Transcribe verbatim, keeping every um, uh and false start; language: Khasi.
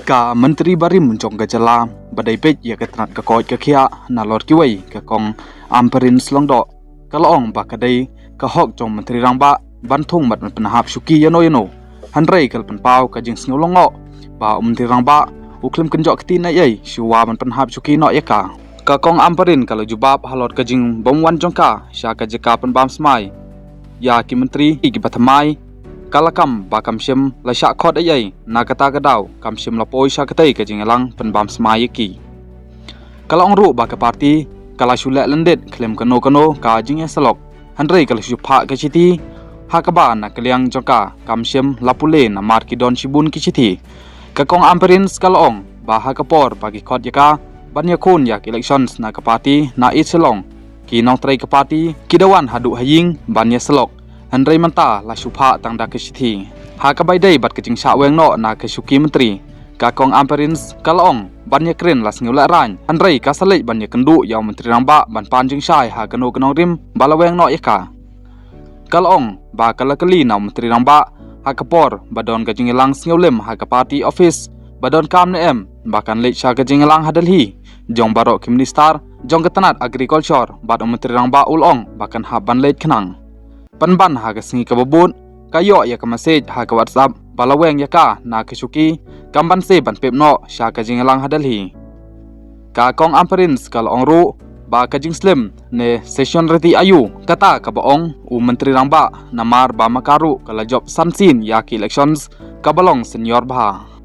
Ka Myntri barim jong ka jylla ba dei peit ïa ka tnat ka koit ka khiah nalor kiwei, ka Kong Ampareen Lyngdoh, ka la ong ba ka dei ka hok jong u Myntri Rangbah ban thung bad ban pynhap shuki ïano ïano. Hynrei ka la pynpaw ka jingsngewlyngngoh ba u Myntri Rangbah u khlem kynjoh kti ei ei shuwa ban pynhap shuki noh ïa ka. Ka Kong Ampareen ka la jubab halor ka jingbym wan jong ka sha ka jaka pynbam smai ïa ki myntri kiba thymmai, ka la kam ba kam shym la shah khot ei ei, na kata ka daw kam shym la poi sha katei ka jingïalang pynbam smai ïa ki. Ka la ong ruh ba ka party ka la shu leh lyndet khlem kano kano ka jingïasyllok, hynrei ka la shu phah ka shithi ha kaba na ka liang jong ka kam shym la pule namar ki don shibun ki shithi. Ka Kong Ampareen ka la ong ba ha ka por ba ki khot ïa ka ban ïakhun ïa ka elections na ka party na East Shillong, ki nongtrei ka party ki da wan haduh ha ïing ban ïasyllok, hynrei mynta la shu phah tang da ka shithi. Ha kaba ïadei bad ka jingshah weng noh na ka shuki myntri, ka Kong Ampareen ka la ong ban ïakren la sngewlehraiñ, hynrei ka sa leit ban ïakynduh ïa u Myntri Rangbah ban pan jingshai ha kano ka nongrim ba la weng noh ïa ka. Ka la ong ba ka la kylli na u Myntri Rangbah ha ka por ba don ka jingïalang sngewlem ha ka party office ba donkam ne em ba kan leit sha ka jingïalang ha Delhi jong baroh ki minister jong ka tnat agriculture, bad u Myntri Rangbah u la ong ba kan hap ban leit khnang. Pynban ha ka sngi kaba bud, ka ïoh ïa ka message ha ka WhatsApp ba la weng ïa ka na ka shuki, kam banse ban pep noh sha ka jingïalang ha Delhi. Ka Kong Ampareen ka la ong ruh ba ka jingslem ne seniority aiu kata kaba ong u Myntri Rangbah, namar ba ma ka ruh ka la jop san sien ïa ki elections kaba long senior bha.